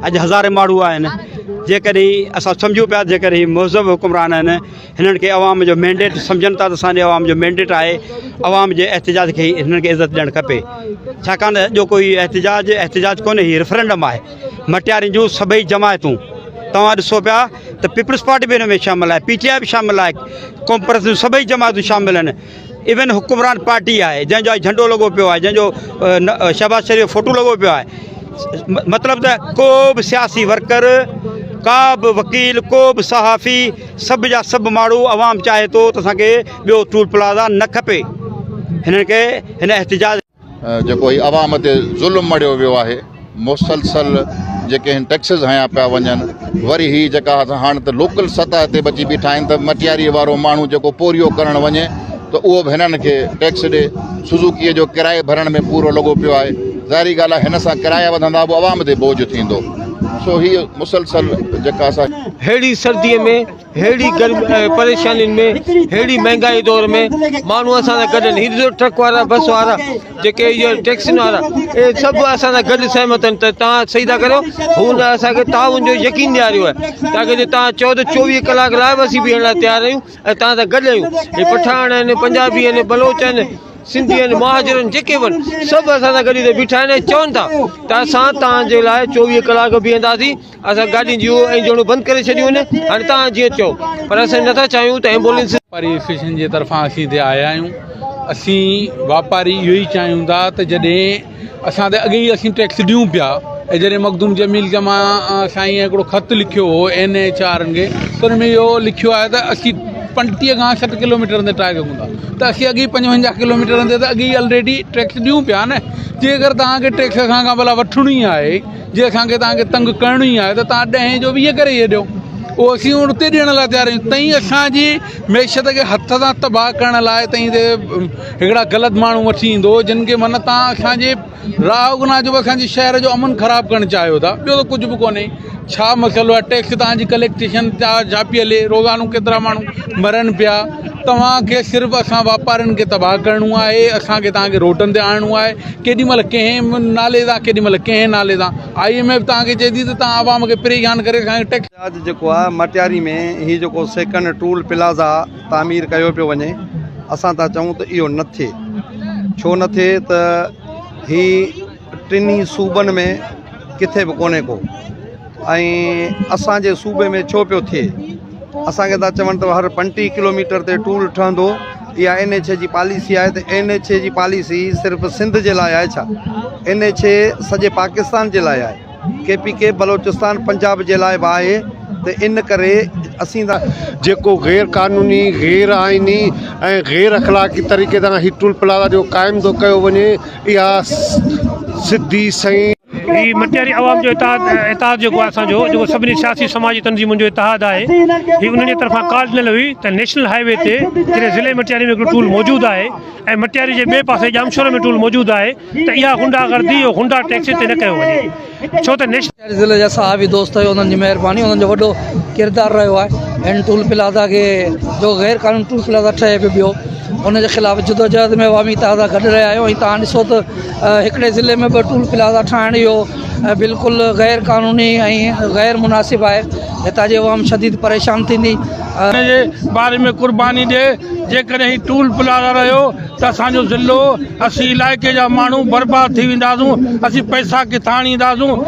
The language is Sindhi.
اڄ هزارين ماڻهو آهن جيڪڏهن اسان سمجهون پيا جيڪڏهن هي مهذب حڪمران آهن هنن کي عوام جو مينڊيٽ سمجهن ٿا ته اسانجي عوام جو مينڊيٽ آهي عوام جي احتجاج کي هنن کي عزت ڏيڻ کپي ڇاڪاڻ ته اڄوڪو هي احتجاج احتجاج ڪونهي هي ريفرنڊم آهي مٽيارين جون سڀئي جماعتون توهان ڏسو پيا ته پيپلز پارٽي به هن ۾ شامل آهي پي ٽي آء به شامل آهي قومپرست جون سڀئي جماعتون شامل آهن ايون حڪمران پارٽي آهي جنهن جو اڄ جهنڊو لڳو پيو آهي جنهن جو شهباز شريف جو فوٽو لڳو پيو آهي مطلب ته ڪو به سياسي ورڪر ڪا به وڪيل ڪو به صحافي سڀ جا سڀ ماڻهو عوام چاهي ٿو ته اسانکي ٻيو ٽول پلازا نه کپي هنن کي هن احتجاج جيڪو هي عوام تي ظلم مڙهيو ويو آهي مسلسل جيڪي هن ٽيڪسز هنيا پيا وڃن وري هي جيڪا هاڻ ته لوڪل سطح تي بچي بيٺا آهن ته مٽياري وارو ماڻهو جيڪو پورهيو ڪرڻ وڃي ته اهو به هنن کي ٽيڪس ڏي سوزوڪي جو ڪرايو ڀرڻ ۾ پورو لڳو پيو آهي ظاهري ڳالهه آهي هن سان ڪرايا وڌندا به عوام تي بوجهه ٿيندو سو هي مسلسل جيڪا اسان ههڙي سردي ۾ ههڙي پريشانين ۾ ههڙي مهنگائي دور ۾ ماڻهو اسان سان گڏ آهن هي ڏسو ٽرڪ وارا بس وارا جيڪي اهي ٽيڪسين وارا اهي سڀ اسان سان گڏ سهمت آهن ته توهان صحيح ٿا ڪريو هو نه اسان کي تعاون جو يقين ڏياريو آهي تاڪه جي توهان چئو ته 24 ڪلاڪ لاء به اسين بيهڻ لاء تيار آهيون ۽ توهان سان گڏ آهيون هي پٺاڻ آهن پنجابي آهن بلوچ آهن سنڌي آهن مهاجر آهن جيڪي به آهن سڀ اسان سان گڏ هتي بيٺا آهن ۽ چون ٿا ته اسان توهان جي لاء 24 ڪلاڪ بيهنداسين اسان گاڏين جون انجڻون بند ڪري ڇڏيون آهن هاڻي توهان جيئن چئو پر اسين نٿا چاهيون ته ايمبولينس. واپاري ايسوسيئيشن جي طرفان اسين هتي آيا آهيون اسين واپاري اهو ئي چاهيون ٿا ته جڏهن اسان ته اڳي ئي اسين ٽيڪس ڏيون پيا ۽ جڏهن مخدوم جميل جمع سائين هڪڙو خط لکيو هو اين ايڇ آرن کي ته ان ۾ اهو لکيو آهي ته اسين 35 کان 60 ڪلوميٽرن تي ٽاهي سگهون ٿا ته اسين اڳي ئي 55 ڪلوميٽرن تي ته اڳي ئي الريڊي ٽيڪس ڏيون پيا نه جي اگر توهان کي ٽيڪس اسان کان ڀلا وٺڻو ئي آهي جي اسان کي توهان کي تنگ ڪرڻو ئي آهي ته توهان ڏهين جو 20 ڪري ڇڏيو اهو اسين اتي ڏيڻ لاء تيار آهيون تئين اسان جي معيشت کي هٿ سان تباهه ڪرڻ لاء تئين تي هڪڙا غلط ماڻهو وٺي ايندو جن کي معنيٰ توهان اسان جي راهه گناهه جو اسان جي شهر جو امن خراب ڪرڻ چاهيو ٿا ٻيو ته ڪجهه به ڪونهي ڇا مسئلو آهي ٽيڪس توهان جي ڪليڪٽيشن ڇا پئي هلي روزانو ڪيترا ماڻهو مرن پيا توهان کي صرف اسان واپارين کي تباهه ڪرڻو آهي اسان کي توهان کي روڊن تي آڻڻو آهي ڪيڏي مهل ڪنهن نالي تان ڪيڏي مهل ڪنهن نالي تان I M F توهان کي چئي ٿي ته توهان عوام کي پريشان ڪري اسان کي ٽيڪس اڄ جيڪو آهي مٽياري ۾ هي جيڪو سيڪنڊ ٽول پلازا تعمير ڪيو پيو وڃي اسان ٿا چئون ته اهو نه ٿئي ڇو نه ٿئي ته هي ٽنهي صوبن ۾ ڪٿي به ڪونهي ڪو ۽ اسان جي صوبي ۾ ڇو پيو ٿئي اسان کي ٿا چون ته هر 35 ڪلوميٽر تي ٽول ٺهندو اها اين ايڇ اي جي پاليسي آهي ته اين ايڇ اي جي پاليسي صرف سنڌ جي لاء آهي ڇا اين ايڇ اي سڄي پاڪستان جي لاء آهي ڪي پي ڪي بلوچستان پنجاب جي لاء به آهي ته ان ڪري اسين ٿا جيڪو غير قانوني، غير آئيني ۽ غير اخلاقي طريقي سان هي ٽول پلازا جو قائم ٿو ڪيو وڃي اها سڌي سئين. هي مٽياري عوام جو اتحاد اتحاد جيڪو آهي اسان جو جيڪو سڀني سياسي سماجي تنظيمن جو اتحاد آهي هي انهن جي طرفان ڪال ڏنل هئي ته نيشنل هاء وي تي جڏهن ضلعي مٽياري ۾ هڪڙو ٽول موجود آهي ۽ مٽياري جي ٻئي پاسي ڄامشوري ۾ ٽول موجود آهي ته اها غنڊا گردي اهو غنڊا ٽيڪس هتي نه ڪيو وڃي ڇو ته نيشنل مٽياري ضلعي جا صحافي دوست آهيو انهن جي مهرباني انهن جو وڏو ڪردار رهيو آهي هن ٽول پلازا کي جو غير قانوني ٽول پلازا ٺهي پيو ٻيو ان جي خلاف جدوجهد ۾ عوامي اتحاد سان گڏ رهيا آهيو ۽ توهان ڏسو ته هڪڙي ضلعي ۾ ٻه ٽول پلازا ٺاهڻ اهو بلڪل غير قانوني ۽ غير مناسب آهي هتان جي عوام شديد پريشان ٿيندي. ان جي باري ۾ قرباني ڏي جيڪڏهن هي ٽول پلازا رهيو ته اسان جو ضلعو اسين علائقي جا ماڻهو برباد ٿي وينداسون اسين پئسا ڪٿان آڻينداسون.